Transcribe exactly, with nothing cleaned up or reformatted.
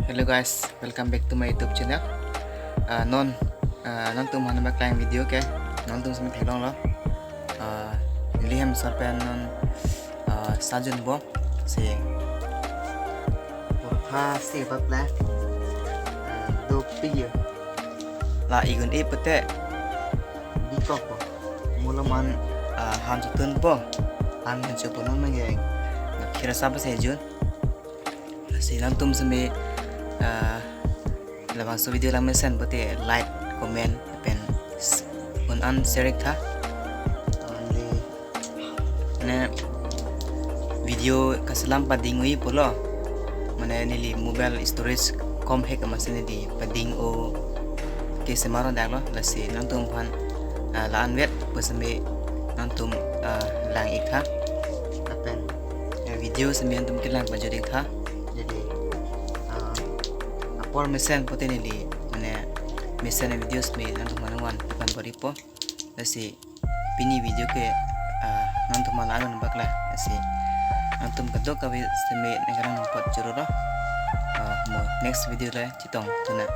Hello guys, welcome back to my YouTube channel. Ah, non, ah, nangtum aphan nangpaklang video ke, nangtum sitame theklonglo. Ah, neli hem asor pen non, ah, sa junbom si. Portha si bak la. Ah, dopik yo. La igun e pute. Bikok po. Mulo man, ah, ham chutunpo. Ham hen chupo non mangge. Khirasa pa si jun. Si nangtum sitame, ah, labangso video lang mesen pute like, comment, pen s-, un-an share ik tha. Only ne video kaselam pading-oi pulo. Mane neli mobile storage kom hek amatsi neli pading-o ke semaro daklo, lasi nangtum aphan, ah, la-an vet pu sitame nangtum, ah, lang ik tha. Lapen, eh, video sitame nangtum kelang pajut ik tha. Jadi, ah, apor mesen pute neli, mane mesen video sitame nangtum aphan van pu pon bor-ipo. Lasi pini video ke, ah, nangtum aphan la-an bak la. Lasi nangtum kadokave sitame nangkelang nangpot churoro. Ah, mo next video le chetong tuna.